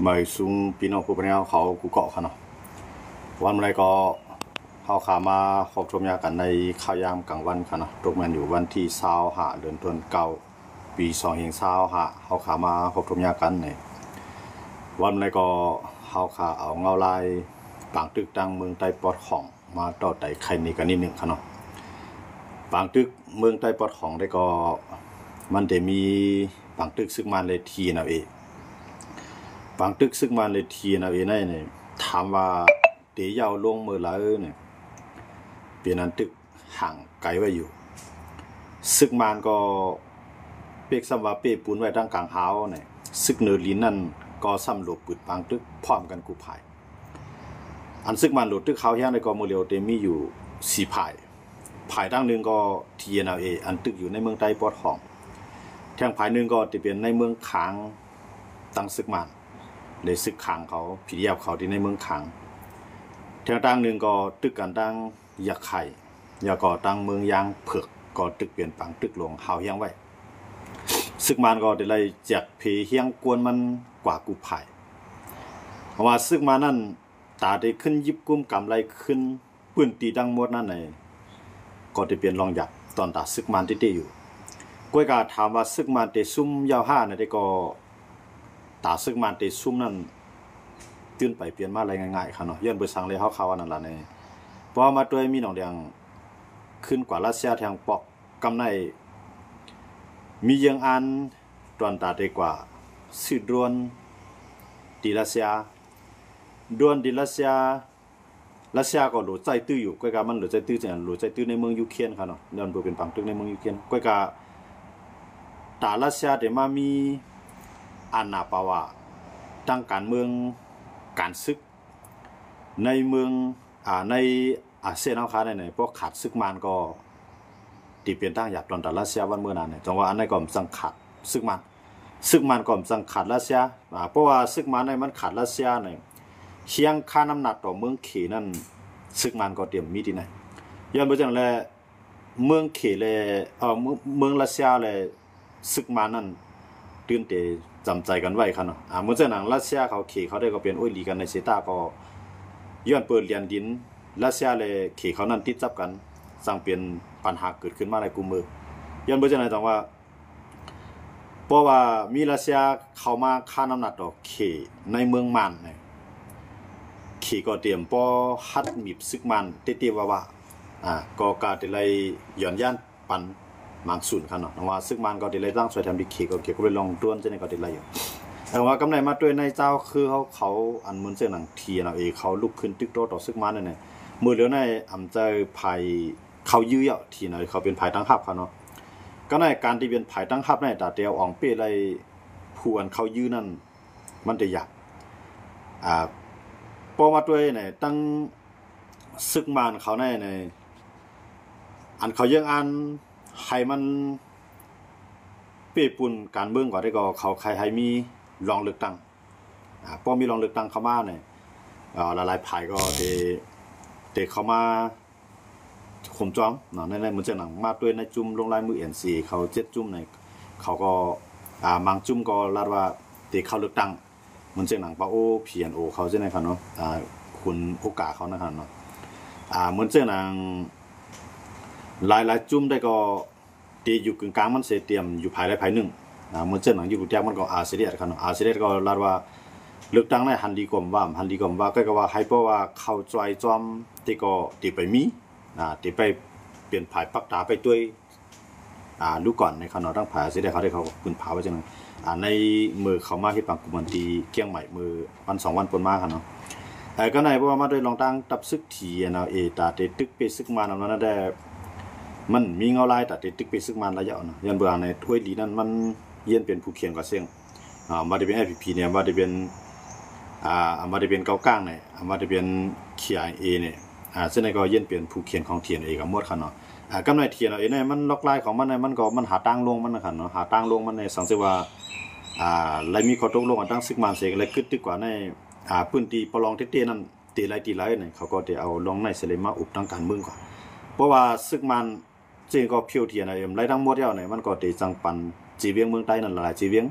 ມາສູງພີ່ນ້ອງຜູ້ເປັນເຮົາເຂົາກູ່ເກາະຂະເນາະ. ວັນໃດກໍເຮົາຂາມາພົບທົມຍາກັນໃນຂ່າວຍາມກາງວັນຂະເນາະ. ຕົກແມ່ນຢູ່ວັນທີຊາວຫ້າ ເດືອນເກົ້າ ປີສອງພັນຊາວຫ້າ ເຮົາຂາມາພົບທົມຍາກັນໃນວັນໃດກໍເຮົາຂາເອົາເງົາລາຍປາງຕຶກທາງເມືອງໃຕ້ປອດຂອງ ມາຕໍ່ໄຕ່ໄຂ່ນີ້ກັນນິດໜຶ່ງຂະເນາະ. ປາງຕຶກເມືອງໃຕ້ປອດຂອງໄດ້ກໍ ມັນໄດ້ມີປາງຕຶກຊຶກມານ ແລະ ທີເອັນແອລເອ. ປາງຕຶກຊຶກມານ ແລະ ທີເອັນແອລເອ ໃນນີ້ ຖາມວ່າເຕເຍົາລົງເມື່ອໃດນີ້ ເປັນອັນຕຶກຫ່າງໄກໄວ້ຢູ່. ຊຶກມານກໍເປັກຊ້ຳວ່າເປ້ປູນໄວ້ທາງກາງຫາວນີ້ ຊຶກເນີລິນນັ້ນກໍຊ້ຳໂຫຼບປືດປາງຕຶກພ້ອມກັນກູ້ພາຍ. ອັນຊຶກມານໂຫຼດຕຶກຫາວແຮງໄດ້ກໍມື້ລຽວເຕມີຢູ່ສີ່ພາຍ. ພາຍທາງໜຶ່ງກໍ ທີເອັນແອລເອ ອັນຕຶກຢູ່ໃນເມືອງໃຕ້ປອດຂອງ, ແທງພາຍໜຶ່ງກໍຈະເປັນໃນເມືອງຂາງ ທາງຊຶກມານ, ແລະ ຊຶກຂາງເຂົາ ພີດີເອັຟ ເຂົາທີ່ໃນເມືອງຂາງ, ແທງທາງໜຶ່ງກໍຕຶກກັນທາງຢາກໄຂ່ ແລ້ວກໍທາງເມືອງຢາງເຜືອກ ກໍຕຶກເປັນປາງຕຶກຫຼວງຫາວແຮງໄວ້. ຊຶກມານກໍໄດ້ໄລ່ແຈກເພຮຽງກວນມັນກວ່າກູ້ພາຍ. ເພາະວ່າຊຶກມານນັ້ນ ຕາໄດ້ຂຶ້ນຢິບກຸມກຳໄລຂຶ້ນ ພື້ນທີ່ທັງໝົດນັ້ນໃນ ກໍໄດ້ເປັນລອງຢາກຕອນຕາຊຶກມານເຕໆຢູ່. ກ້ວຍກາຖາມວ່າຊຶກມານເຕຊຸ່ມຍາວຫ້ານໃດກໍ ຕາຊຶກມານເຕຊຸ່ມນັ້ນ ຕື່ນໄປປ່ຽນມາໄດ້ງ່າຍໆຂະເນາະ. ຍ້ອນເບີສັງເລີຍເຮົາເຂົ້າອັນນັ້ນລະໃນ ເພາະວ່າມາດ້ວຍມີໜອງແດງ ຂຶ້ນກວ່າຣັດເຊຍແທງປອກ ກຳໄນ ມີເຢີງອານ ດວນຕາເຕກວ່າ ຊື້ໂດຣນ ທີ່ຣັດເຊຍ ໂດຣນທີ່ຣັດເຊຍ ຣັດເຊຍກໍຫຼູໃຈຕື້ຢູ່. ກ້ວຍກາມັນຫຼູໃຈຕື້ຈັ່ງ ຫຼູໃຈຕື້ໃນເມືອງຢູເຄຣນຂະເນາະ. ຍ້ອນເພິ່ນເປັນປາງຕຶກໃນເມືອງຢູເຄຣນ. ກ້ວຍກາ ຕາຣັດເຊຍເດມາມີອານາປາວາ ທາງການເມືອງ ການຊຶກ ໃນເມືອງ ອາ ໃນອາຊຽນເຮົາຄາໃນ ໃນ ພໍຂາດຊຶກມານກໍ ທີ່ເປັນທາງຫຍາບຕອນຕາຣັດເຊຍວັນເມື່ອນັ້ນ. ຈັ່ງວ່າອັນໃດກໍມັນຈັ່ງຂາດຊຶກມານ ຊຶກມານກໍມັນຈັ່ງຂາດຣັດເຊຍ. ອາ ເພາະວ່າຊຶກມານໃນມັນຂາດຣັດເຊຍໃນ ຮຽງຄານອຳນາດຕໍ່ເມືອງເຂນັ້ນ ຊຶກມານກໍຕຽມມີທີ່ໃນ. ຍ້ອນເປັນຈັ່ງແລ ເມືອງເຂ ແລະ ເອີ ເມືອງ ເມືອງຣັດເຊຍ ແລະ ຊຶກມານນັ້ນ ຕື່ນເຕຈຳໃຈກັນໄວ້ຂະເນາະ. ອາ ເໝືອນເຊັ່ນຫຍັງຣັດເຊຍເຂົາເຂເຂົາໄດ້ກໍເປັນໂອ້ຍຫຼີກັນໃນເຊຕາ ກໍຍ້ອນເປີດລຽນດິນ ຣັດເຊຍ ແລະ ເຂເຂົານັ້ນຕິດຈັບກັນ ຈັ່ງເປັນປັນຫາເກີດຂຶ້ນມາໃນກູ່ມື້. ຍ້ອນເປັນຈັ່ງໃດຈັ່ງວ່າ ເພາະວ່າມີຣັດເຊຍເຂົ້າມາຄານອຳນາດຕໍ່ເຂໃນເມືອງມານໃນ ເຂກໍຕຽມພໍຮັດມີບຊຶກມານເຕໆວ່າໆ ອາ ກໍກະໄດ້ໄລ່ຍ້ອນຢ້ານ ປັນມາງສູນຂະເນາະ. ວ່າຊຶກມານກໍໄດ້ໄລ່ຕັ້ງຊ່ວຍທຳທີ່ເຂ ກໍກ່ຽວກັບເລື່ອງໂດຣນຈັ່ງໃດກໍໄດ້ໄລ່ຢູ່. ແຕ່ວ່າກຳໄນມາດ້ວຍໃນເຈົ້າຄືເຂົາ ເຂົາ ອັນເໝືອນເຊັ່ນຫຍັງ ທີເອັນແອລເອ ເຂົາລຸກຂຶ້ນຕຶກໂຕ້ຕໍ່ຊຶກມານນັ້ນແຫຼະ. ມື້ເດີວໃນອຳເຈີພາຍເຂົາຢື້ເອົາ ທີເອັນແອລເອ ເຂົາເປັນພາຍຕັ້ງຮັບຂະເນາະ. ກຳໄນການທີ່ເປັນພາຍຕັ້ງຮັບໃນ ຕາແຕ່ອອງເປ້ໄລ່ຜູ້ອັນເຂົາຢື້ນັ້ນ ມັນໄດ້ຍາກ. ອາ ພໍມາດ້ວຍໃນຕັ້ງ ຊຶກມານເຂົາໃນ ໃນ ອັນເຂົາເຢີງອານໃຫ້ມັນເປ້ປຸ້ນການເມືອງກວ່າໄດ້ກໍ ເຂົາໃຄ່ໃຫ້ມີລອງເລືອກຕັ້ງ. ອາ ພໍມີລອງເລືອກຕັ້ງເຂົ້າມາໃນ ອາ ຫຼາຍໆພາຍກໍໄດ້ ໄດ້ເຂົ້າມາໂຮມຈອມເນາະ. ໃນ ໃນ ເໝືອນເຊັ່ນຫຍັງ ມາດ້ວຍໃນຈຸ່ມລົງລາຍມື ເອັນຊີເອ ເຂົາເຈັດຈຸ່ມໃນ ເຂົາກໍ ອາ ບາງຈຸ່ມກໍລາດວ່າໄດ້ເຂົ້າເລືອກຕັ້ງ ເໝືອນເຊັ່ນຫຍັງ ປາໂອ ພີເອັນໂອ ເຂົາຈັ່ງໃດຂະເນາະ. ອາ ຄຸນໂອກາເຂົານະຂະເນາະ. ອາ ເໝືອນເຊັ່ນຫຍັງ ຫຼາຍໆຈຸ່ມໄດ້ກໍ ທີ່ຢູ່ກຶ່ງກາງມັນເສຕຽມຢູ່ພາຍໃດພາຍໜຶ່ງ. ອາ ເໝືອນເຊັ່ນຫຍັງ ຢູ່ແຈກມັນກໍ ອາ ຊີເອສ ຂະເນາະ. ອາ ຊີເອສ ກໍລາດວ່າເລືອກຕັ້ງໃນ ຫັນດີກວ່າບໍ່ວ່າ ຫັນດີກວ່າບໍ່ວ່າ ກໍ ກໍວ່າໃຫ້ ເພາະວ່າເຂົ້າຈອຍຈອມ ທີ່ກໍທີ່ໄປມີ ອາ ທີ່ໄປເປັນພາຍປັກຕາໄປດ້ວຍ ອາ ລູກກອນໃນຂະເນາະ ທາງພາຍ ອາ ຊີເອສ ເຂົາໄດ້ເຂົາກໍຂຶ້ນພາໄວ້ຈັ່ງນັ້ນ. ອາ ໃນມື້ເຂົາມາເຮັດບາງກຸ່ມອັນທີ່ກຽງໃໝ່ ມື້ວັນສອງວັນປົນມາຂະເນາະ. ເອີ ກໍໃນເພາະວ່າມາດ້ວຍລອງຕັ້ງຕັບຊຶກ ທີເອັນແອລເອ ຕາເຕຕຶກເປຊຶກມານອຳນັ້ນແດ່ ມັນມີເງົາລາຍຕາເຕຕຶກເປຊຶກມານລະຍະເນາະ. ຍ້ອນເບື້ອງໃນໂອ້ຍຫຼີນັ້ນ ມັນຢ້ຽນເປັນຜູ້ຂຽນກວ່າເສັງ. ອາ ບໍ່ໄດ້ເປັນ ເອັສພີພີ ນີ້ ບໍ່ໄດ້ເປັນ ອາ ບໍ່ໄດ້ເປັນເກົາກາງນີ້ ບໍ່ໄດ້ເປັນ ເຄໄອເອ ນີ້ ອາ ເຊັ່ນໃດກໍຢ້ຽນເປັນຜູ້ຂຽນຂອງ ທີເອັນເອ ກັນໝົດຂະເນາະ. ອາ ກຳໃນ ທີເອັນເອ ນີ້ ມັນລັອກລາຍຂອງມັນນີ້ ມັນກໍ ມັນຫາທາງລົງມັນນະຂະເນາະ ຫາທາງລົງມັນໃນ ສັງເສວ່າ ອາ ໄດ້ມີຂໍ້ຕົກລົງກັນທາງຊຶກມານເສ ແລະ ກຶດຕຶກກວ່າໃນ ອາ ພື້ນທີ່ປະລອງເຕໆນັ້ນ ເຕໄລຕີໄລນີ້ ເຂົາກໍໄດ້ເອົາລອງໃນເສລະມາອຸບທາງການເມືອງກ່ອນ. ເພາະວ່າຊຶກມານ ເຊິ່ງກໍພຽວ ທີເອັນເອ ໄລທັງໝົດແລ້ວນີ້ ມັນກໍໄດ້ສັ່ງປັນເຈວຽງເມືອງໃຕ້ນັ້ນຫຼາຍໆເຈວຽງ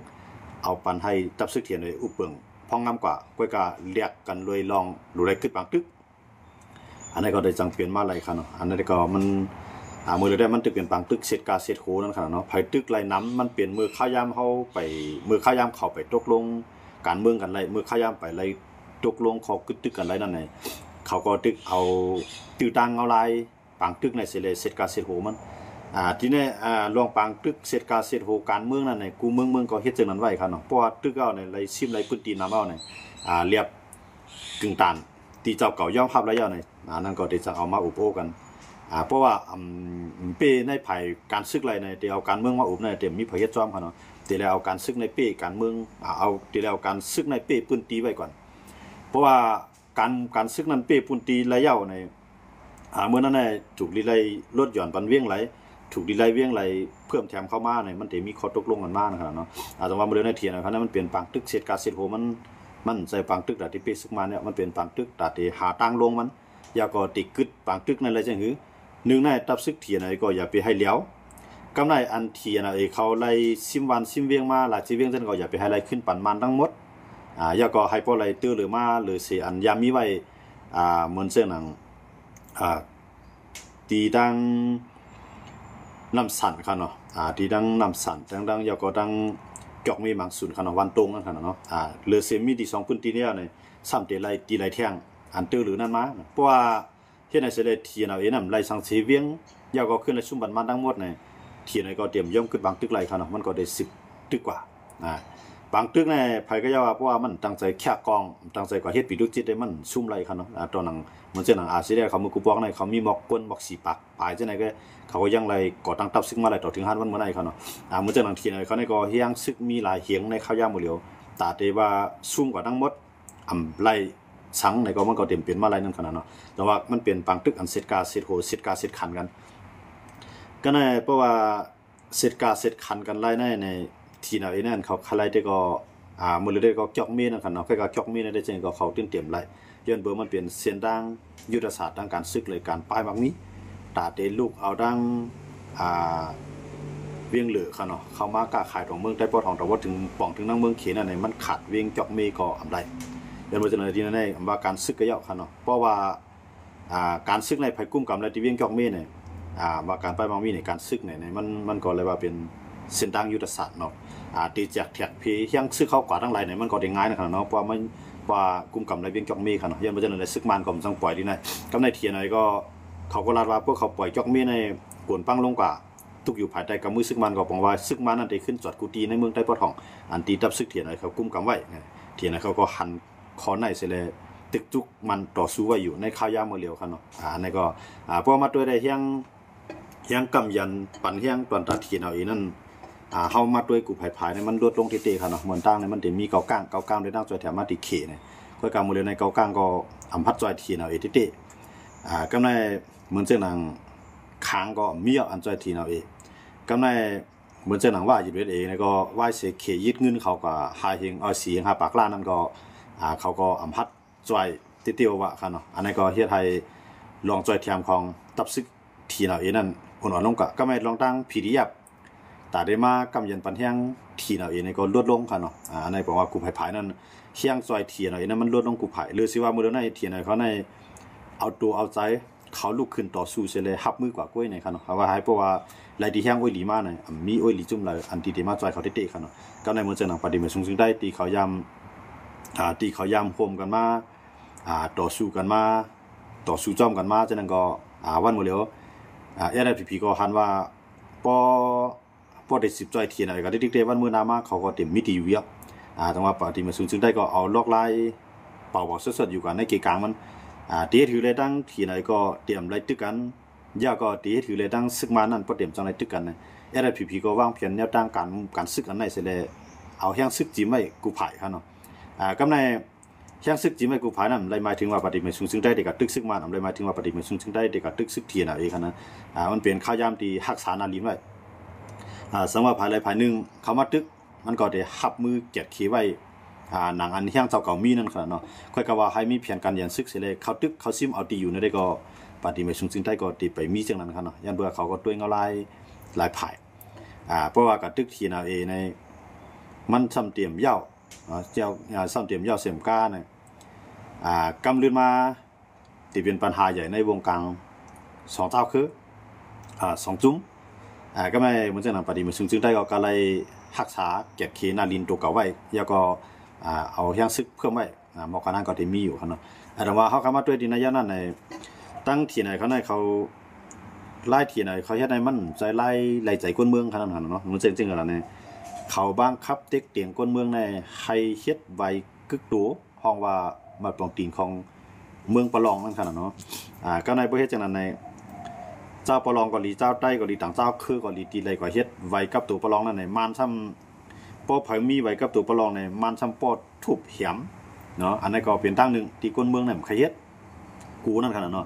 ເອົາປັນໃຫ້ຕັບຊຶກ ທີເອັນເອ ອຸບເບິ່ງ ພອງງາມກວ່າ ກ້ວຍກະລຽກກັນລວຍລອງ ຫຼືໄດ້ກຶດປາງຕຶກ. ອັນນັ້ນກໍໄດ້ຈັ່ງເປັນມາໄຫຼຄັນເນາະ. ອັນນັ້ນກໍມັນ ອ່າ ມື້ລະໄດ້ມັນຖືເປັນປາງຕຶກເສດກາເສດໂຫນັ້ນຄັນເນາະ. ໃຜຕຶກໄຫຼນຳ ມັນເປັນມື້ຄາວຍາມເຮົາໄປ ມື້ຄາວຍາມເຂົາໄປຕົກລົງການເມືອງກັນໄຫຼ ມື້ຄາວຍາມໄປໄຫຼຕົກລົງຂໍ້ກຶດຕຶກກັນໄຫຼນັ້ນແຫຼະ ເຂົາກໍຕຶກເອົາຕື້ຕາງເງົາລາຍ ປາງຕຶກໃນເສດ ເສດກາເສດໂຫມັນ ອ່າ ທີນີ້ ອ່າ ລວງປາງຕຶກເສດກາເສດໂຫການເມືອງນັ້ນໃນກູເມືອງ ເມືອງກໍເຮັດຈັ່ງນັ້ນໄວ້ຄັນເນາະ. ເພາະວ່າຕຶກເອົາໃນໄລຊິມໄລພື້ນທີ່ນຳເອົາໃນ ອ່າ ລຽບກຶ່ງຕານ ທີ່ເຈົ້າເກົ່າຍອມຮັບແລ້ວໃນ ອ່າ ນັ້ນກໍໄດ້ຈະເອົາມາອຸບໂອ້ກັນ ອ່າ ເພາະວ່າ ອືມ ເປ້ໃນຝ່າຍການສຶກໄລໃນ ທີ່ເອົາການເມືອງມາອຸບນັ້ນ ທີ່ມີໃຜເຮັດຊອມຄັນເນາະ ທີ່ໄດ້ເອົາການສຶກໃນເປ້ການເມືອງ ອ່າ ເອົາ ທີ່ໄດ້ເອົາການສຶກໃນເປ້ພື້ນທີ່ໄວ້ກ່ອນ ເພາະວ່າ ການ ການຊຶກນັ້ນເປ້ພື້ນທີ່ໄລຍາວໃນ ອ່າ ເມື່ອນັ້ນແຫຼະ ຖືກລີໄລລົດຢ່ອນປັນວຽງໄຫຼ ຖືກລີໄລວຽງໄຫຼເພີ່ມແຖມເຂົ້າມາໃນ ມັນໄດ້ມີຂໍ້ຕົກລົງກັນມານະຄັບເນາະ. ອາ ແຕ່ວ່າມື້ເດີນໃນທຽນນະຄັບ ມັນເປັນປາງຕຶກເສດກາເສດໂຫ ມັນ ມັນໃສ່ປາງຕຶກຕາທີ່ເປ້ຊຶກມາເນຍ ມັນເປັນປາງຕຶກຕາທີ່ຫາທາງລົງມັນ ແລ້ວກໍຕິກຶດປາງຕຶກນັ້ນແຫຼະຈັ່ງຫື ໜຶ່ງໃນຕັບຊຶກທຽນນະກໍຢ່າໄປໃຫ້ຫຼຽວ ກຳໄນອັນທຽນນະເອ ເຂົາໄລ່ຊິມວານຊິມວຽງມາ ຫຼາຍຊິວຽງຊັ້ນກໍຢ່າໄປໃຫ້ໄລ່ຂຶ້ນປັນມານທັງໝົດ ອ່າ ແລ້ວກໍໃຫ້ພໍໄລ່ຕື່ເຫຼືອມາ ຫຼືເສຍອັນຍາມມີໄວ້ ອ່າ ເໝືອນເຊິ່ງໜັງ ອ່າ ທີ່ດັ່ງນ້ຳສັນຄັນເນາະ ອ່າ ທີ່ດັ່ງນ້ຳສັນ ດັ່ງ ດັ່ງ ແລ້ວກໍດັ່ງຈອກມີມັງສຸນຄັນເນາະ ວັນຕົງນັ້ນຄັນເນາະ ອ່າ ຫຼືເສຍມີທີ່ສອງພື້ນທີ່ນີ້ແລ້ວນີ້ ຊ້ຳເຕໄລ່ ທີ່ໄລ່ແທງອັນຕື່ເຫຼືອນັ້ນມາ ເພາະວ່າ ເຮັດໃຫ້ເສຍເລດ ທີເອັນເອ ນັ້ນໄລ່ສັງເສວຽງ ແລ້ວກໍຂຶ້ນໄລ່ຊຸມບັນມານທັງໝົດໃນ ທີເອັນເອ ກໍຕຽມຍ່ອມຂຶ້ນບາງຕຶກໄລ່ຄັນເນາະ ມັນກໍໄດ້ສືບຕຶກກວ່າ ອ່າ ບາງຕຶກໃນໃຜກໍຢ່າວ່າ ເພາະວ່າມັນຕັ້ງໃຈແຄກອງ ຕັ້ງໃຈກວ່າເຮັດປີດູຈິດໄດ້ ມັນຊຸມໄລ່ຄັນເນາະ ອ່າ ຕອນນັ້ນ ເໝືອນເຊັ່ນໜັງ ອາ ເສຍແລດເຂົາ ເມື່ອກູປອກໃນ ເຂົາມີໝອກກົນ ໝອກສີ່ປາກປາຍຈັ່ງໃດກໍ ເຂົາກໍຍັງໄລ່ກໍ່ຕັ້ງທັບຊຶກມາໄດ້ຕໍ່ເຖິງຮອດວັນມື້ໃນຄັນເນາະ ອ່າ ເໝືອນເຊັ່ນໜັງ ທີເອັນເອ ເຂົາໃນກໍຮຽງຊຶກມີຫຼາຍຫຽງໃນຄາວຍາມມື້ຫຼຽວ ຕາແຕ່ວ່າຊຸມກວ່າທັງໝົດ ອຳໄລສັງໃນກໍມັນກໍເຕັມເປັນມາໄລນັ້ນຂະໜາດເນາະ ແຕ່ວ່າມັນເປັນປາງຕຶກອັນເສດກາເສດໂຫ ເສດກາເສດຂັນກັນ ກໍໃນເພາະວ່າເສດກາເສດຂັນກັນໄລໃນ ໃນທີນາເອນັ້ນ ເຂົາຂະໄລແຕ່ກໍ ອ່າ ມື້ເລີຍໄດ້ກໍຈອກເມນັ້ນຂະເນາະ ໃກ້ກໍຈອກເມໄດ້ ຈັ່ງກໍເຂົາຕື່ນເຕັມໄລ ຍ້ອນເບິ່ງມັນເປັນເສັ້ນທາງຍຸດທະສາດທາງການຊຶກ ແລະ ການປ້າຍໝາກມີ ຕາເຕລຸກເອົາທັງ ອ່າ ວຽງເຫຼືອຂະເນາະ ເຂົ້າມາຄ້າຂາຍຕອງເມືອງໃຕ້ປອດຂອງຕາວັດ ເຖິງປ່ອງເຖິງນາງເມືອງເຂນນັ້ນ ໃນມັນຂາດວຽງຈອກເມກໍອຳໄລ ແມ່ນບໍ່? ຈັ່ງໃດທີ່ໃນ ອຳວ່າການຊຶກກະເຍາະຂະເນາະ ເພາະວ່າ ອ່າ ການຊຶກໃນໃຜກຸ້ມກຳແລະທີ່ວຽງຈອກເມໃນ ອ່າ ວ່າການປ້າຍໝາກມີໃນການຊຶກໃນ ໃນມັນ ມັນກໍເລີຍວ່າເປັນເສັ້ນທາງຍຸດທະສາດເນາະ ອ່າ ທີ່ຈະແທກເພຮຽງຊຶກເຂົ້າກວ່າທັງຫຼາຍໃນ ມັນກໍໄດ້ງ່າຍນະຂະເນາະ ເພາະວ່າມັນ ວ່າກຸ້ມກຳແລະວຽງຈອກເມຂະເນາະ ຍ້ອນວ່າຈັ່ງໃດຊຶກມານກໍມັນຈັ່ງປ່ອຍດີໃນ ກັບໃນທີໃນກໍ ເຂົາກໍລາດວ່າພວກເຂົາປ່ອຍຈອກເມໃນໂກນປັງລົງກວ່າ ຕົກຢູ່ພາຍໃຕ້ກຳມືຊຶກມານ ກໍປອງວ່າຊຶກມານນັ້ນໄດ້ຂຶ້ນຈອດກຸຕິໃນເມືອງໃຕ້ປອດຂອງ ອັນທີ່ທັບຊຶກທີໃນເຂົາກຸ້ມກຳໄວ້ ທີໃນເຂົາກໍຫັນ ຂໍໃນເສຍແລະ ຕຶກຈຸກມັນຕໍ່ສູ້ໄວ້ຢູ່ໃນຄາວຍາມມື້ຫຼຽວຄັນເນາະ ອ່າ ອັນນີ້ກໍ ອ່າ ເພາະມາຕົວໄດ້ຮຽງ ຮຽງກຳຢັນປັນຮຽງຕອນຕາທີນເອົາເອນັ້ນ ອ່າ ເຮົາມາຕົວກູ່ໄພພາຍໃນມັນຫຼຸດລົງເຕະໆ ຄັນເນາະ ເໝືອນຕ່າງໃນມັນຈະມີເກົາກ້າງ ເກົາກ້າງໄດ້ນັ່ງຊ່ອຍແຖມມາທີ່ເຂໃນ ຂ້ອຍກຳມື້ເລີຍໃນເກົາກ້າງກໍອຳພັດຊ່ອຍທີນເອົາເອເຕະໆ ອ່າ ກຳໃນເໝືອນເຊັ່ນໜັງ ຄາງກໍມີອັນຊ່ອຍທີນເອົາເອ ກຳໃນ ເໝືອນເຊັ່ນໜັງວ່າ ຢູເອສເອ ນີ້ກໍວ່າຍເສເຂຍຶດເງິນເຂົາກໍຫ້າເຮງ ເອົາສີ່ເຮງຫ້າປາກລ້ານນັ້ນກໍ ອ່າ ເຂົາກໍອຳພັດຊ່ອຍຕິດຕິວວ່າຄັນເນາະ ອັນນັ້ນກໍເຮັດໃຫ້ລອງຊ່ອຍແຖມຂອງຕັບຊຶກທີນເອົາເອນັ້ນອ່ອນໆລົງ ກະ ກະແມ່ນລອງຕັ້ງ ພີດີເອັຟ ຕາໄດ້ມາກຳຢັນປັນຮຽງທີນເອົາເອນີ້ກໍຫຼຸດລົງຄັນເນາະ ອ່າ ອັນນັ້ນເພາະວ່າກູ່ໄພພາຍນັ້ນ ຮຽງຊ່ອຍທີນເອົາເອນັ້ນມັນຫຼຸດລົງກູ່ໄພ ຫຼືຊິວ່າມື້ດຽວໃນທີນເອົາເອເຂົາໃນເອົາຕົວເອົາໃຈ ເຂົາລຸກຂຶ້ນຕໍ່ສູ້ເສຍແລະ ຮັບມືກວ່າກ້ວຍໃນຄັນເນາະ ເຮົາວ່າໃຫ້ ເພາະວ່າໄລທີ່ຮຽງໂອ້ຍຫຼີມາໃນ ອາ ມີໂອ້ຍຫຼີຈຸ້ມລາວ ອັນທີ່ໄດ້ມາຊ່ອຍເຂົາເຕະໆ ຄັນເນາະ ກໍໃນເໝືອນເຊັ່ນໜັງປາຕີມາຍຊຸງຊຶງໃຕ້ ທີ່ເຂົາຍາມ ອ່າ ທີ່ເຂົາຍາມໂຮມກັນມາ ອ່າ ຕໍ່ສູ້ກັນມາ ຕໍ່ສູ້ຈ້ອມກັນມາ ຈັ່ງນັ້ນກໍ ອ່າ ວັນມື້ຫຼຽວ ອ່າ ເອສເອັສພີພີ ກໍຫັນວ່າ ພໍ ພໍໄດ້ສືບຈ່ອຍທີນເອົາເອກໍໄດ້ຕິກເຕ ວັນມື້ໜ້າມາເຂົາກໍຕຽມມີທີ່ຢູ່ວຽກ ອ່າ ແຕ່ວ່າປາຕີມາຍຊຸງຊຶງໃຕ້ກໍເອົາລອກລາຍ ເປົ່າເວົ້າສົດໆຢູ່ກັນໃນເກກາງມັນ ອ່າ ທີ່ເຮັດຖືແລະທັງທີນເອົາເອກໍຕຽມໄລ່ຕຶກກັນ ຢ່າກໍທີ່ເຮັດຖືແລະທັງຊຶກມານນັ້ນ ບໍ່ຕຽມຈັ່ງໄດ້ຕຶກກັນ ເອສເອັສພີພີ ກໍວາງແຜນແນວທາງການ ການຊຶກອັນໃນເສຍແລະ ເອົາແຮງຊຶກຈີມໄວ້ກູ່ພາຍຄັນເນາະ ອ່າ ກຳໃນ ແຮງຊຶກຈີນໄວ້ກູ່ພາຍນັ້ນ ໄດ້ໝາຍເຖິງວ່າປາຕີມາຍຊຸງຊຶງໃຕ້ໄດ້ກະຕຶກຊຶກມານ ອຳໄດ້ໝາຍເຖິງວ່າປາຕີມາຍຊຸງຊຶງໃຕ້ໄດ້ກະຕຶກຊຶກທີນເອົາເອຄັນນະ ອ່າ ມັນເປັນຄາວຍາມທີ່ຮັກສາໜ້າລິນໄວ້ ອ່າ ສຳລັບພາຍໃດພາຍໜຶ່ງເຂົ້າມາຕຶກ ມັນກໍໄດ້ຮັບມືກຽດເຄໄວ້ ອ່າ ໜັງອັນຮຽງເຈົ້າເກົ່າມີນັ້ນຂະໜາດເນາະ ຂ້ອຍກະວ່າໃຫ້ມີແຜນການຢັນຊຶກເສຍເລ ເຂົ້າຕຶກເຂົ້າຊິມເອົາຕີຢູ່ໃນໃດກໍ ປາຕີມາຍຊຸງຊຶງໃຕ້ກໍຕິໄປມີຈັ່ງນັ້ນຂະໜາດເນາະ ຢ້ານເບື່ອເຂົາກໍຕົວເອງເອົາຫຼາຍ ຫຼາຍພາຍ ອ່າ ເພາະວ່າກະຕຶກທີນເອົາເອໃນ ມັນຊ່ຳຕຽມຍາວ ເຈົ້າ ເອີ່ ຊ້ຳເຕັມເຍົາເສັມກ້ານະ ອາ ກຳລືນມາ ທີ່ເປັນບັນຫາໃຫຍ່ໃນວົງກາງສອງເຈົ້າຄື ອາ ສອງຈຸ້ມ ອາ ກໍແມ່ນເໝືອນຈັ່ງນັ້ນ ປາດດີມາຊຸງຈຶ່ງໄດ້ກໍ ກໍໄດ້ຮັກສາແກດເຂນາລິນໂຕເກົ່າໄວ້ ແລ້ວກໍ ອາ ເອົາແຮງສຶກເພີ່ມໄວ້ ອາ ໝໍການນັ້ນກໍທີ່ມີຢູ່ຫັ້ນເນາະ ອາ ແຕ່ວ່າເຮົາເຂົ້າມາຕົວທີ່ໃນຍະນັ້ນໃນ ຕັ້ງທີ່ໃນເຂົາໃນເຂົາ ຫຼາຍທີ່ໃນເຂົາເຮັດໃຫ້ມັນໃຈຫຼາຍ ຫຼາຍໃຈຄົນເມືອງຂະໜາດນັ້ນເນາະ ເໝືອນຈັ່ງຊີ້ລະໃນ ເຂົາບັງຄັບເຕັກຕຽງຄົນເມືອງໃນໃຫ້ເຮັດໄວກຶກໂຕ ຮ້ອງວ່າມາປອງຕີນຂອງເມືອງປະລອງນັ້ນຂະໜາດເນາະ ອາ ກໍໃນບໍ່ເຮັດຈັ່ງນັ້ນໃນ ເຈົ້າປະລອງກໍດີ ເຈົ້າໄຕ້ກໍດີ ຕ່າງເຈົ້າຄືກໍດີ ທີ່ໃດກໍເຮັດໄວກັບໂຕປະລອງນັ້ນໃນ ມານຊ້ຳ ບໍ່ໃຜມີໄວກັບໂຕປະລອງໃນ ມານຊ້ຳປ້ອທຸບແຫມເນາະ ອັນນັ້ນກໍເປັນທາງໜຶ່ງທີ່ຄົນເມືອງນັ້ນບໍ່ໃຄ່ເຮັດ ກູນັ້ນຂະໜາດເນາະ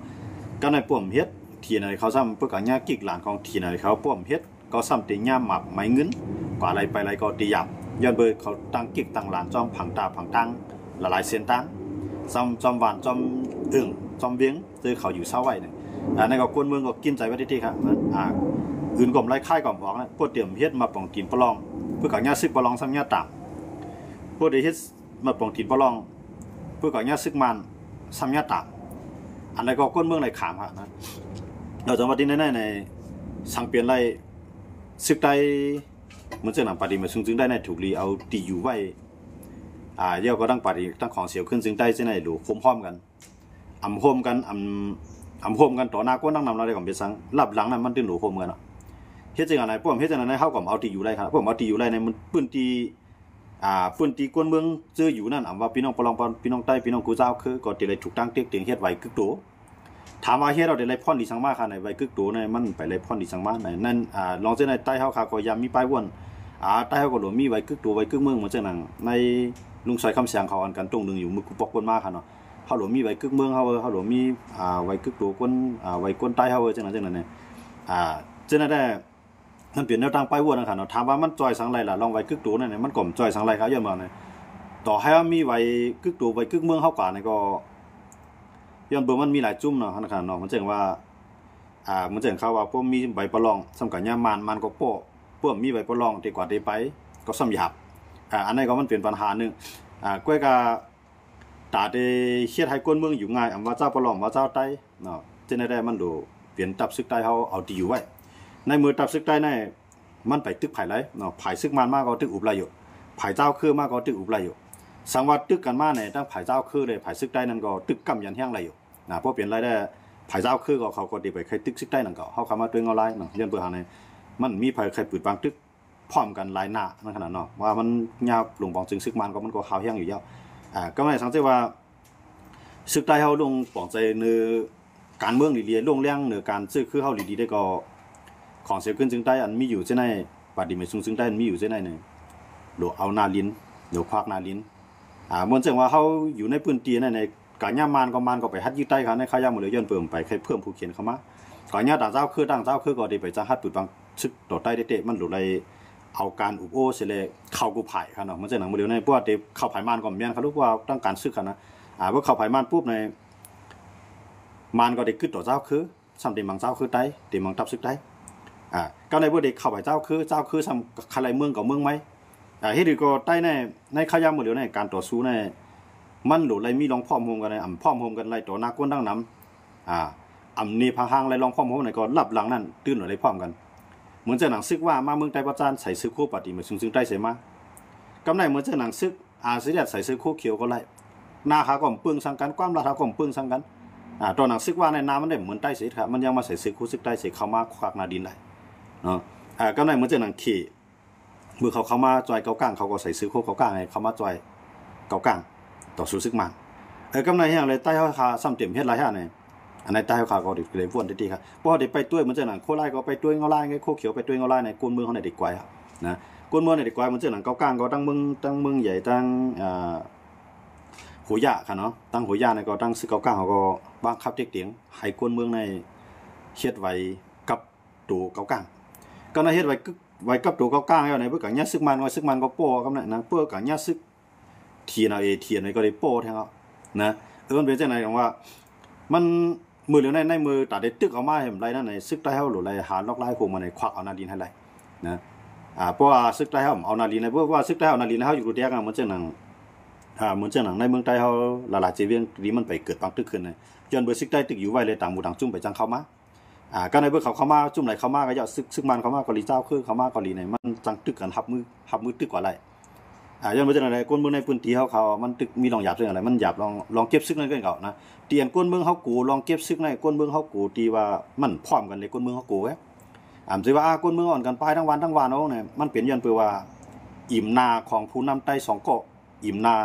ກໍໃນປ້ອມເຮັດ ທີ່ໃນເຂົາຊ້ຳ ເພິ່ນກໍຍາກິກຫຼານຂອງທີ່ໃນເຂົາປ້ອມເຮັດ ກໍຊ້ຳແຕ່ຍາມໝາບໄໝເງິນ ກວ່າໄລໄປໄລກໍຕິຢາບ ຍ້ອນເບີເຂົາຕັ້ງກິກຕັ້ງຫຼານ ຈ້ອມຜັງຕາຜັງຕາງ ຫຼາຍໆເສັ້ນທາງ ຈ້ອມ ຈ້ອມຫວານ ຈ້ອມເອີ່ງ ຈ້ອມວຽງ ເຈີເຂົາຢູ່ເຊົາໄວ້ນີ້ ອັນນັ້ນກໍຄົນເມືອງກໍກິນໃຈໄວ້ຕິໆ ອາ ອື່ນກໍບໍ່ໄດ້ ຂາຍກໍບໍ່ອອກນະ ພວກຕຽມເຮັດມາປອງຕີນປະລອງ ເພິ່ນກໍຍາສຶກປະລອງຊ້ຳຍາຕາມ ພວກໄດ້ເຮັດມາປອງຕີນປະລອງ ເພິ່ນກໍຍາສຶກມານຊ້ຳຍາຕາມ ອັນໃດກໍຄົນເມືອງໄດ້ຂາມນະ ແລ້ວຈັງຫວະທີ່ໃນໃນ ສັງປຽນໄດ້ ສຶກໄດ້ ເໝືອນຈັ່ງນັ້ນ ປາດດີມາຊຸງຈຶ່ງໄດ້ໃນ ຖືກລີເອົາທີ່ຢູ່ໄວ້ ອາ ແລ້ວກໍຕັ້ງປາດດີ ຕັ້ງຂອງສຽວຂຶ້ນຈຶ່ງໄດ້ ຈຶ່ງໄດ້ໂຫຼໂຮມພ້ອມກັນ ອຳໂຮມກັນ ອຳ ອຳໂຮມກັນຕໍ່ໜ້າຄົນທັງນຳລາວໄດ້ກໍເປັນສັງ ລັບຫຼັງນັ້ນມັນຈຶ່ງໂຫຼໂຮມກັນເນາະ ເຮັດຈັ່ງໃດ ພວກເຮົາເຮັດຈັ່ງໃດ ເຮົາກໍເອົາທີ່ຢູ່ໄດ້ຄັບ ພວກເຮົາເອົາທີ່ຢູ່ໄດ້ໃນພື້ນທີ່ ອາ ພື້ນທີ່ຄົນເມືອງເຈີຢູ່ນັ້ນ ອຳວ່າພີ່ນ້ອງປະລອງ ພີ່ນ້ອງໄຕ້ ພີ່ນ້ອງກູເຈົ້າ ຄືກໍທີ່ໄດ້ຖືກຕັ້ງເຕັກຕຽງເຮັດໄວກຶກໂຕ ຖາມວ່າເຮັດເອົາໄດ້ໄລພອນດີສັງມາຄະໃນ ໄວກຶກໂຕໃນ ມັນໄປໄລພອນດີສັງມາໃນນັ້ນ ອາ ລອງເຊັ່ນໃນໃຕ້ເຮົາຄະກໍຢ່າມີປ້າຍວນ ອາ ໃຕ້ເຮົາກໍຫຼວມມີໄວກຶກໂຕ ໄວກຶກເມືອງ ເໝືອນຈັ່ງນັ້ນ ໃນລຸງຊອຍຄຳແສງເຂົາອັນກັນຕົງໜຶ່ງຢູ່ມື້ກຸປອກຄົນມາຄະເນາະ ເຮົາຫຼວມມີໄວກຶກເມືອງເຮົາ ເຮົາຫຼວມມີ ອາ ໄວກຶກໂຕຄົນ ອາ ໄວຄົນໃຕ້ເຮົາ ເອີ ຈັ່ງນັ້ນຈັ່ງນັ້ນ ອາ ເຊັ່ນນັ້ນແດ່ ມັນເປັນແນວຕັ້ງປ້າຍວນນະຄະເນາະ ຖາມວ່າມັນຈ່ອຍສັງໄລລະ ລອງໄວກຶກໂຕນັ້ນ ມັນກໍບໍ່ຈ່ອຍສັງໄລຄະ ຍ້ອນວ່າ ຕໍ່ໃຫ້ເຮົາມີໄວກຶກໂຕ ໄວກຶກເມືອງເຮົາກວ່ານີ້ກໍ ຍ້ອນເບິ່ງມັນມີຫຼາຍຈຸ້ມເນາະ ຫັ້ນນະຄະເນາະ ມັນຈັ່ງວ່າ ອາ ມັນຈັ່ງເຂົາວ່າ ພວກມີໃບປະລອງ ສ່ຳກັນຍາມມານ ມານກໍປ້ອ ພວກມີໃບປະລອງ ເຕະກວາດເຕະໄປ ກໍຊ້ຳຢາບ ອາ ອັນນັ້ນກໍມັນເປັນບັນຫາໜຶ່ງ ອາ ກ້ວຍກະ ຕາເຕເຮັດໃຫ້ຄົນເມືອງຢູ່ງ່າຍ ອຳວ່າເຈົ້າປະລອງ ວ່າເຈົ້າໄຕ້ເນາະ ເຊັ່ນໃດມັນໂດເປັນຕັບຊຶກໃຕ້ເຮົາເອົາທີ່ຢູ່ໄວ້ ໃນເມື່ອຕັບຊຶກໃຕ້ໃນ ມັນໄປຕຶກໃຜໄລເນາະ ຝ່າຍຊຶກມານມາກໍຕຶກອຸບໄລຢູ່ ຝ່າຍເຈົ້າຄືມາກໍຕຶກອຸບໄລຢູ່ ສັງວ່າຕຶກກັນມາໃນ ທັງຝ່າຍເຈົ້າຄື ແລະ ຝ່າຍຊຶກໃຕ້ນັ້ນກໍຕຶກກຳຢັນແຮງໄລຢູ່ ນະ ພໍເປັນໄລແລ້ວ ຝ່າຍເຈົ້າຄືກໍເຂົາກໍໄດ້ໄປໄຄຕຶກຊຶກໃຕ້ນັ້ນກໍ ເຮົາເຂົ້າມາດ້ວຍເງົາລາຍເນາະ ຍ້ອນເບິ່ງຫາໃນ ມັນມີໃຜໄຄປືດບັງຕຶກ ພ້ອມກັນຫຼາຍໜ້ານັ້ນຂະໜາດເນາະ ວ່າມັນຍາວລົງບອງຈຶ່ງຊຶກມານກໍມັນກໍຮາວແຮງຢູ່ແລ້ວ ອາ ກໍໝາຍສັງເກດວ່າ ຊຶກໃຕ້ເຮົາລົງປອງໃຈເນີການເມືອງດີໆ ລົງແຮງເນີການຊຶກຄືເຮົາດີໆ ໄດ້ກໍ ຂອງເສຍຂຶ້ນຊຶກໃຕ້ອັນມີຢູ່ເຊັ່ນໃນ ປາດດີມາຊຸງຊຶກໃຕ້ອັນມີຢູ່ເຊັ່ນໃນນີ້ ໂດເອົາໜ້າລິນ ໂດຄວັກໜ້າລິນ ອາ ເໝືອນຈັ່ງວ່າເຮົາຢູ່ໃນພື້ນທີ່ນັ້ນໃນ ກະຍາມມານກໍມານກໍໄປຮັດຍຶດໄຕ້ຄະ ໃນຄາຍາມມື້ເຫຼືອ ຍ້ອນເພີ່ມໄປ ໃຄເພີ່ມຜູ້ຂຽນເຂົ້າມາ ກໍຍາມຕ່າງເຈົ້າຄື ຕ່າງເຈົ້າຄືກໍໄດ້ໄປຈັງຮັດປືດບັງ ຊຶກຕໍ່ໃຕ້ເຕະ ມັນໂດໄລເອົາການອຸບໂອ້ເສຍແລະ ເຂົ້າກູ່ພາຍຄະເນາະ ເໝືອນຈັ່ງນັ້ນມື້ດຽວໃນ ເພາະວ່າເຕະເຂົ້າພາຍມານກໍແມ່ນຄະ ຫຼືວ່າຕັ້ງການຊຶກຄະນະ ອາ ເມື່ອເຂົ້າພາຍມານປຸບໃນ ມານກໍໄດ້ກຶດຕໍ່ເຈົ້າຄື ຊ້ຳເຕະມັງເຈົ້າຄືໄຕ້ ເຕະມັງຕັບຊຶກໄຕ້ ອາ ກໍໃນເມື່ອໄດ້ເຂົ້າພາຍເຈົ້າຄື ເຈົ້າຄືຊ້ຳຄະໄລເມືອງກໍເມືອງໃໝ່ ອາ ເຮັດໃດກໍໄຕ້ໃນ ໃນຄາຍາມມື້ດຽວໃນ ການຕໍ່ສູ້ໃນ ມັນໂດໄລມີລອງພ້ອມໂຮມກັນໃນ ອຳພ້ອມໂຮມກັນໄລ່ຕໍ່ໜ້າຄົນທັງນຳ ອາ ອຳເນພາງຮ່າງໄລ່ລອງພ້ອມໂຮມໃນ ກໍລັບຫຼັງນັ້ນຕື່ນໂດໄລພ້ອມກັນ ເໝືອນຈັ່ງໜັງຊຶກວ່າມາເມືອງໃຕ້ປະຈານ ໃສ່ຊຶກໂຄປາຕີມາຊຸງຊຶງໃຕ້ໃສ່ມາ ກຳໄນເໝືອນຈັ່ງໜັງຊຶກ ອາຊີແດດໃສ່ເສື້ອໂຄຂຽວກໍໄດ້ ໜ້າຂາກໍບໍ່ເປິງສັງກັນ ຄວາມລາດຂາກໍບໍ່ເປິງສັງກັນ ອາ ຕອນໜັງຊຶກວ່າໃນໜ້າມັນໄດ້ເໝືອນໃຕ້ເສດ ມັນຍັງມາໃສ່ເສື້ອໂຄຊຶກໃຕ້ເສດ ເຂົ້າມາຄວັກໜ້າດິນໄດ້ເນາະ ອາ ກໍໄດ້ເໝືອນຈັ່ງໜັງເຂ ເມື່ອເຂົາເຂົ້າມາຈ່ອຍເກົາກາງ ເຂົາກໍໃສ່ເສື້ອໂຄເກົາກາງໃຫ້ເຂົ້າມາຈ່ອຍເກົາກາງ ຕໍ່ສູ້ຊຶກມານ ເອີ ກໍໄດ້ແຮງເລີຍ ໃຕ້ເຮົາຄາຊ້ຳເຕັມເຮັດຫຼາຍແຮງນີ້ ອັນໃນໃຕ້ເຮົາຄາກໍໄດ້ ໄດ້ວົນໄດ້ຕິຄະ ເພາະເຮົາໄດ້ໄປຕົວເໝືອນຈັ່ງໜັງ ໂຄລາຍກໍໄປຕົວເງົາລາຍ ໂຄຂຽວໄປຕົວເງົາລາຍ ໃນກົນເມືອງເຮົາໃນໄດ້ກວາຍ ນະ ກົນເມືອງໃນໄດ້ກວາຍ ເໝືອນຈັ່ງໜັງເກົາກາງກໍ ທັງເມືອງ ທັງເມືອງໃຫຍ່ ທັງ ອາ ໂຫຢາຄະເນາະ ທັງໂຫຢານີ້ກໍ ທັງຊຶກເກົາກາງເຮົາກໍບັງຄັບເຕັກຕຽງໃຫ້ຄົນເມືອງໃນເຮັດໄວກັບໂຕເກົາກາງ ກໍໄດ້ເຮັດໄວ ໄວກັບໂຕເກົາກາງແລ້ວໃນ ເພິ່ນກໍຍາຊຶກມານ ວ່າຊຶກມານກໍປ້ອກຳນັ້ນນະ ເພິ່ນກໍຍາຊຶກ ທີເອັນເອ ທີເອັນເອ ກໍໄດ້ປ້ແທງເອົານະ ເອີ ມັນເປັນຈັ່ງໃດຫວັງວ່າ ມັນ ມື້ດຽວໃນ ໃນມື້ຕາໄດ້ຕຶກອອກມາໃຫ້ມັນໄດ້ນັ້ນ ໃນຊຶກໃຕ້ເຮົາໂຫຼດໄດ້ຫາລອກລາຍໂຮມມາໃນຄວັກເອົາໜ້າດິນໃຫ້ໄດ້ນະ ອາ ເພາະວ່າຊຶກໃຕ້ເຮົາເອົາໜ້າດິນໃຫ້ ເພາະວ່າຊຶກໃຕ້ເຮົາເອົາໜ້າດິນໃຫ້ເຮົາຢູ່ແຕ່ກະ ເໝືອນຈັ່ງໜັງ ອ່າ ເໝືອນຈັ່ງໜັງໃນເມືອງໃຕ້ເຮົາຫຼາຍໆເຈວຽງທີ່ມັນໄປເກີດປາງຕຶກຂຶ້ນນະ ຍ້ອນເບີຊຶກໃຕ້ຕຶກຢູ່ໄວເລີຍ ຕ່າງໝູ່ຕ່າງຈຸ້ມໄປຈັ່ງເຂົ້າມາ ອ່າ ກໍໃນເບີເຂົາເຂົ້າມາຈຸ້ມໃດເຂົ້າມາກໍເຍາະ ຊຶກ ຊຶກມານເຂົ້າມາເກົາຫຼີ ເຈົ້າຄືເຂົ້າມາເກົາຫຼີນີ້ ມັນຈັ່ງຕຶກກັນຮັບມື ຮັບມືຕຶກກວ່າໄດ້ ອ່າ ຍ້ອນວ່າຈັ່ງໃດ ຄົນເມືອງໃນພື້ນທີ່ເຮົາ ເຂົາມັນຕຶກມີລອງຢາບຈັ່ງໃດ ມັນຢາບລອງ ລອງເກັບຊຶກນັ້ນເກີນເຂົານະ ທີ່ອັນຄົນເມືອງເຮົາໂກ ລອງເກັບຊຶກນັ້ນ ຄົນເມືອງເຮົາໂກທີ່ວ່າມັນພ້ອມກັນເລີຍ ຄົນເມືອງເຮົາໂກເວີຍ ອ່າ ຊິວ່າ ອ່າ ຄົນເມືອງອ່ອນກັນປາຍທັງວານທັງວານ ໂອ້ ນີ້ ມັນເປັນຍ້ອນເປີວ່າ ອີ່ມໜ້າຂອງຜູ້ນຳໃຕ້ສອງເກາະ ອີ່ມໜ້າ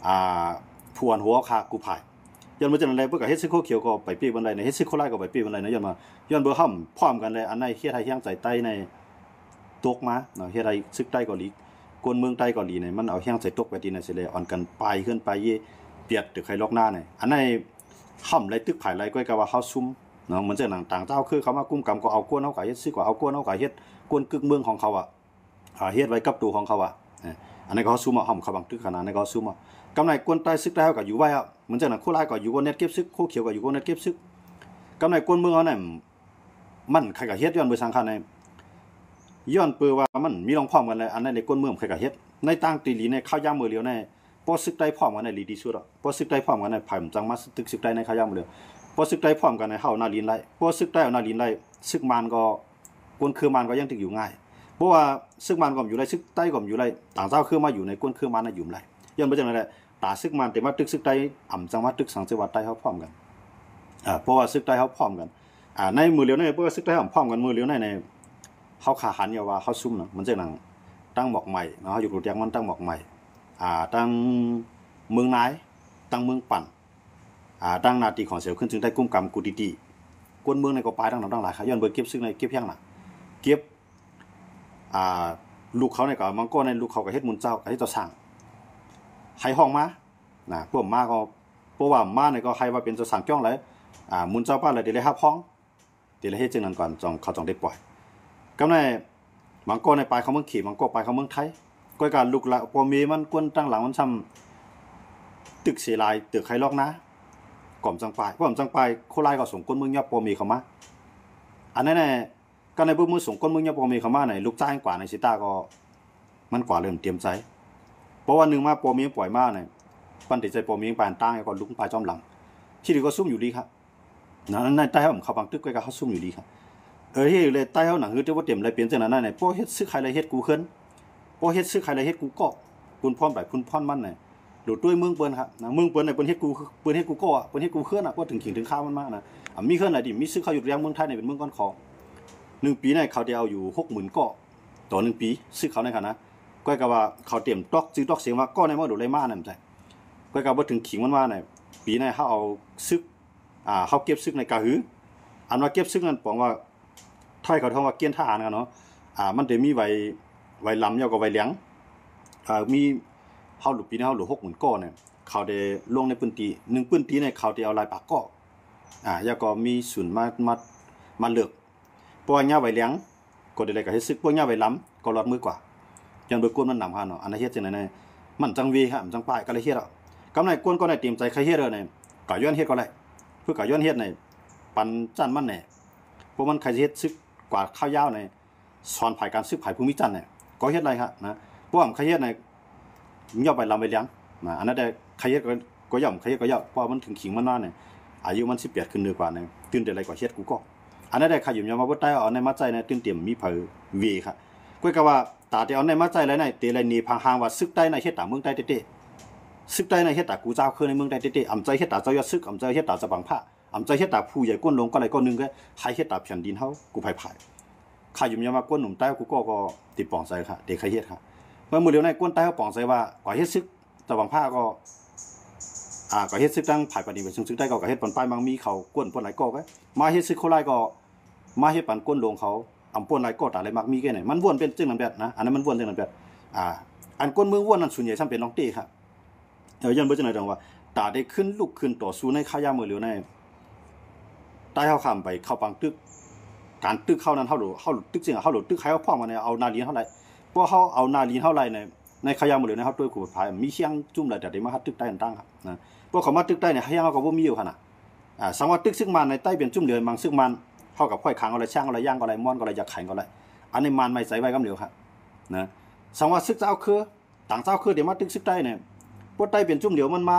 ອ່າ ຜູ້ອັນຫົວຂາດກູ່ພາຍ ຍ້ອນວ່າຈັ່ງໃດ ເພິ່ນກໍເຮັດຊຶກໂຄຂຽວກໍໄປເປ້ບໍ່ໄດ້ນະ ເຮັດຊຶກໂຄລາຍກໍໄປເປ້ບໍ່ໄດ້ນະ ຍ້ອນວ່າ ຍ້ອນເບີເຮົາພ້ອມກັນແຫຼະ ອັນໃດເຮັດໃຫ້ແຮງໃຈໃຕ້ໃນຕົກມາເນາະ ເຮັດໃຫ້ຊຶກໃຕ້ເກົາຫຼີ ຄົນເມືອງໃຕ້ເກົາຫຼີນີ້ ມັນເອົາແຮງໃຈຕົກໄປທີ່ນັ້ນເສຍແລ້ວ ອ່ອນກັນປາຍເຮືອນປາຍເຢຍ ປຽດຕຶກໄຄລອກໜ້ານີ້ ອັນໃດ ເຮົາບໍ່ໄດ້ຕຶກພາຍໃລ ກໍກະວ່າເຮົາຊຸ່ມເນາະ ເໝືອນຈັ່ງໜັງຕ່າງເຈົ້າຄືເຂົ້າມາກຸມກຳ ກໍເອົາກວນເຮົາກໍເຮັດຊຶກ ກໍເອົາກວນເຮົາກໍເຮັດ ກວນກຶກເມືອງຂອງເຂົາອະ ເຮັດໄວກັບໂຕຂອງເຂົາອະ ອັນນັ້ນກໍເຮົາຊຸ່ມເອົາ ເຮົາບໍ່ໄດ້ປາງຕຶກຂະໜາດນັ້ນ ກໍເຮົາຊຸ່ມເອົາ ກຳໃນຄົນໃຕ້ຊຶກໃຕ້ເຮົາກໍຢູ່ໄວອະ ເໝືອນຈັ່ງນັ້ນໂຄລາຍກໍຢູ່ກັບແນວເກັບຊຶກ ໂຄຂຽວກໍຢູ່ກັບແນວເກັບຊຶກ ກຳໃນຄົນເມືອງເຮົານັ້ນ ມັນໃຜກໍເຮັດ ຍ້ອນເບີສັງຄະໃນ ຍ້ອນເປີວ່າມັນມີລອງພ້ອມກັນແຫຼະ ອັນນັ້ນໃນຄົນເມືອງໃຜກໍເຮັດ ໃນຕ່າງຕີຫຼີໃນຄາວຍາມມື້ຫຼຽວໃນ ພໍຊຶກໃຕ້ພ້ອມກັນນະ ດີທີ່ສຸດອະ ພໍຊຶກໃຕ້ພ້ອມກັນນະ ໃຜມັນຈັ່ງມາຕຶກຊຶກໃຕ້ໃນຄາວຍາມມື້ຫຼຽວ ພໍຊຶກໃຕ້ພ້ອມກັນນະ ເຮົາໜ້າດິນໄດ້ ພໍຊຶກໃຕ້ເອົາໜ້າດິນໄດ້ ຊຶກມານກໍ ກົນເຄືອມານກໍຍັງຖືກຢູ່ງ່າຍ ເພາະວ່າຊຶກມານກໍບໍ່ຢູ່ໄດ້ ຊຶກໃຕ້ກໍບໍ່ຢູ່ໄດ້ ຕ່າງເຈົ້າຄືມາຢູ່ໃນກົນເຄືອມານນະຢູ່ບໍ່ໄດ້ ຍ້ອນວ່າຈັ່ງໃດແຫຼະ ຕາຊຶກມານແຕ່ມາຕຶກຊຶກໃຕ້ ອຳຈັ່ງມາຕຶກສັງ ເຊິ່ງວ່າໃຕ້ເຮົາພ້ອມກັນ ເພາະວ່າຊຶກໃຕ້ເຮົາພ້ອມກັນ ໃນມື້ຫຼຽວໃນ ເພາະວ່າຊຶກໃຕ້ເຮົາພ້ອມກັນມື້ຫຼຽວໃນ ເຮົາຂາຫັນຢູ່ວ່າເຮົາຊຸ່ມນະ ເໝືອນຈັ່ງໜັງ ຕັ້ງໝອກໄໝ້ເນາະ ເຮົາຢູ່ຮູ້ຈັກມັນ ຕັ້ງໝອກໄໝ້ ອ່າ ຕັ້ງເມືອງນາຍ ຕັ້ງເມືອງປັນ ອ່າ ຕັ້ງໜ້າຕີຂອງເສວຂຶ້ນ ເຊິ່ງໄດ້ກຸມກຳກູຕີຕີ ຄົນເມືອງໃນກໍປາຍທັງຫຼາຍທັງຫຼາຍ ຍ້ອນເບີເກັບຊຶກໃນເກັບແຮງນະ ເກັບ ອ່າ ລູກເຂົາໃນກໍມັງກໍໃນ ລູກເຂົາກໍເຮັດໝູນເຈົ້າ ກໍເຮັດເຈົ້າຊ່າງ ໃຫ້ຮ້ອງມານະ ພວກມາກໍ ເພາະວ່າມາໃນກໍໃຫ້ວ່າເປັນເຈົ້າຊ່າງຈ້ອງຫຼາຍ ອ່າ ໝູນເຈົ້າປາດຫຼາຍ ເດໄລຮັບຮອງ ເດໄລເຮັດຈັ່ງນັ້ນກ່ອນ ເຂົາຈັ່ງໄດ້ປ່ອຍ ກຳໃນ ບາງກໍໃນປາຍເຂົ້າເມືອງເຂມ ບາງກໍປາຍເຂົ້າເມືອງໄທ ກໍກະລູກຫຼານ ພໍ່ແມ່ມັນ ຄົນຕ່າງຫຼັງມັນຊ່ຳ ຕຶກເສຍຫຼາຍ ຕຶກໄຄລອກນາ ກໍມາຈັ່ງປາຍ ກໍມາຈັ່ງປາຍ ໂຄລາຍກໍສົ່ງຄົນເມືອງຍອບພໍ່ແມ່ເຂົ້າມາ ອັນນັ້ນແຫຼະ ກະໃນເບິ່ງມື້ສົ່ງຄົນເມືອງຍອບພໍ່ແມ່ເຂົ້າມາໃນ ລູກຊາຍກວ່າໃນຊິຕາກໍ ມັນກວ່າເລີ່ມຕຽມໃຈ ເພາະວ່າໜຶ່ງມາພໍ່ແມ່ປ່ອຍມາໃນ ປັນແຕ່ໃຈພໍ່ແມ່ປານຕ່າງ ແລ້ວກໍລຸກປາຍຈອມຫຼັງ ທີ່ເຫຼືອກໍຊຸ່ມຢູ່ດີຄະ ໃນໃຕ້ເຮົາເຂົ້າບັງຕຶກໄວ້ກໍເຮົາຊຸ່ມຢູ່ດີຄະ ເອີ ເຮັດແລ້ວໃຕ້ເຮົາໜັງ ຄືແຕ່ວ່າເຕັມແລ້ວເປັນຈັ່ງນັ້ນນະ ພໍເຮັດຊຶກໃຫ້ແລ້ວເຮັດກູເຮືອນ ພໍເຮັດຊຶກໃຫ້ແລ້ວເຮັດກູເກາະ ພຸ້ນພ້ອມໃດພຸ້ນພ້ອມມັນນະ ໂດດດ້ວຍເມືອງເພິ່ນຄະ ເມືອງເພິ່ນນະ ເພິ່ນເຮັດກູ ເພິ່ນເຮັດກູເກາະ ເພິ່ນເຮັດກູເຮືອນນະ ພໍເຖິງຂີງເຖິງຄາວມັນມານະ ມີເຮືອນໃດທີ່ມີຊຶກເຂົ້າຢູ່ແລງເມືອງໄທໃນເປັນເມືອງກ້ອນຂອງ ໜຶ່ງປີໃນເຂົາໄດ້ເອົາຢູ່ຫົກໝື່ນເກາະ ຕໍ່ໜຶ່ງປີ ຊຶກເຂົາໃນຂະນະ ກໍກະວ່າເຂົາຕຽມຕອກຊື່ຕອກສຽງວ່າເກາະໃນມັນໂດດໄລ່ມານຳໃຈ ກໍກະບໍ່ເຖິງຂີງມັນມາໃນ ປີໃນເຮົາເອົາຊຶກ ອ່າ ເຮົາເກັບຊຶກໃນກະຫື ອັນວ່າເກັບຊຶກນັ້ນປອງວ່າ ໄທເຂົາຮ້ອງວ່າກຽນທະຫານຫັ້ນເນາະ ອ່າ ມັນຈະມີໄວ ໄວລຳ ແລ້ວກໍໄວແຫຼງ ອ່າ ມີ ເຮົາຫຼູກປີໃນເຮົາຫຼູກຫົກໝື່ນເກາະນີ້ ເຂົາໄດ້ລົງໃນພື້ນທີ່ ໜຶ່ງພື້ນທີ່ນີ້ເຂົາໄດ້ເອົາຫຼາຍປາກເກາະ ອ່າ ແລ້ວກໍມີສູນມາ ມາ ມາເລິກ ພວກຍາໄວແຫຼງ ກໍໄດ້ ກໍເຮັດຊຶກ ພວກຍາໄວລຳ ກໍລອດມືກວ່າ ຍ້ອນເບີກວນມັນນຳຫັ້ນເນາະ ອັນນັ້ນເຮັດຈັ່ງໃດ ມັນຈັ່ງເວຫະ ມັນຈັ່ງປາຍ ກໍເລີຍເຮັດເອົາ ກຳໃນກວນກໍໄດ້ເຕັມໃຈ ໃຄເຮັດເອີ ກໍຍ້ອນເຮັດກໍໄດ້ ເພື່ອກໍຍ້ອນເຮັດໃນ ປັນຊັ້ນມັນແດ່ ພວກມັນໃຄເຮັດຊຶກກວ່າຄາວຍາວໃນ ສອນຜາຍການຊຶກ ຜາຍພູມີຈັນນີ້ ກໍເຮັດໄດ້ຫະນະ ພວກມັນໃຄເຮັດໃນ ຍອບໄວລຳໄວແຫຼງນະ ອັນນັ້ນແດ່ ໃຄເຮັດກໍ ກໍຢ່ອມ ໃຄເຮັດກໍຢ່ອມ ເພາະມັນເຖິງຂີງມັນມານີ້ ອາຍຸມັນສິບແປດຂຶ້ນເໜືອກວ່ານີ້ ຕື່ນແຕ່ໃດກໍເຮັດກູກໍ ອັນນັ້ນແດ່ ຂ້າຢືນຢັນວ່າບໍ່ໄດ້ເອົາອັນໃດມາໃຊ້ໃນ ຕື່ນເຕັມມີໃຜເວຄະ ກໍກະວ່າ ຕາແຕ່ເອົາອັນໃດມາໃຊ້ແລ້ວໃນ ເຕໄລເນພາງຮ່າງວ່າຊຶກໃຕ້ໃນເຮັດຕາເມືອງໃຕ້ເຕະໆ ຊຶກໃຕ້ໃນເຮັດຕາກູເຈົ້າເຄືອໃນເມືອງໃຕ້ເຕະໆ ອຳໃຈເຮັດຕາເຈົ້າຍອດຊຶກ ອຳໃຈເຮັດຕາຈະບັງພະ ອຳໃຈເຮັດຕາຜູ້ໃຫຍ່ກົ້ນລົງກໍໄລກໍໜຶ່ງ ກໍໃຫ້ເຮັດຕາແຜ່ນດິນເຮົາ ກູໄພພາຍ ຂ້າຢືນຢັນວ່າກ້ນໜຸ່ມໃຕ້ກູກໍ ກໍຕິປອງໃຈຄະ ເຕໃຄເຮັດຄະ ເມື່ອມື້ດຽວໃນກ້ນໃຕ້ເຮົາປອງໃຈວ່າ ກວ່າເຮັດຊຶກ ຕາບັງພະກໍ ອ່າ ກໍເຮັດຊຶກຕັ້ງຜາຍປານນີ້ໄປ ຊຶກໃຕ້ກໍ ກໍເຮັດປານປ້າຍມັງມີເຂົາກ້ນປ້ນຫຼາຍກໍ ມາເຮັດຊຶກໂຄລາຍກໍ ມາເຮັດປານກົ້ນລົງເຂົາ ອຳປ້ນຫຼາຍກໍຕາໄລມັກມີແກ່ໃນ ມັນວນເປັນຈັ່ງນັ້ນແບບນະ ອັນນັ້ນມັນວນຈັ່ງນັ້ນແບບ ອ່າ ອັນກົ້ນເມືອງວນນັ້ນສ່ວນໃຫຍ່ຊ່ຳເປັນລອງເຕະຄະ ເອີ ຍ້ອນບໍ່ຈັ່ງໃດດອກວ່າ ຕາໄດ້ຂຶ້ນລຸກຂຶ້ນຕໍ່ສູ້ໃນຄາວຍາມມື້ຫຼຽວໃນ ໃຕ້ເຮົາຂ້າມໄປເຂົ້າປາງຕຶກ ການຕຶກເຮົານັ້ນ ເຮົາໂຫຼ ເຮົາໂຫຼຕຶກຈິງ ເຮົາໂຫຼຕຶກໃຫ້ເຮົາພ້ອມກັນ ເອົາໜ້າດິນເຮົາໄລ່ ເພາະເຮົາເອົາໜ້າດິນເຮົາໄລ່ໃນ ໃນຄາວຍາມມື້ຫຼຽວໃນ ເຮົາໂຕຍຄູພາຍມີແຮງຈຸ້ມຫຼາຍ ແຕ່ໄດ້ມາຫາຕຶກໃຕ້ອັນຕັ້ງ ນະ ພວກເຂົາມາຕຶກໃຕ້ໃນ ແຮງເຮົາກໍບໍ່ມີຢູ່ຫັ້ນນະ ອ່າ ສັງວ່າຕຶກຊຶກມານໃນໃຕ້ເປັນຈຸ້ມຫຼຽວ ມັງຊຶກມານ ເຮົາກໍຂ້ອຍຄາງກໍໄດ້ ຊ້າງກໍໄດ້ ຢ່າງກໍໄດ້ ມ່ອນກໍໄດ້ ຢາກໄຂກໍໄດ້ ອັນນີ້ມານໄມ້ໃຈໄວ້ກຳຫຼຽວຄະ ນະ ສັງວ່າຊຶກເຈົ້າເຄື ຕ່າງເຈົ້າຄືໄດ້ມາຕຶກຊຶກໃຕ້ນີ້ ກວດໄຕເປັນຊຸມດຽວມັນມາ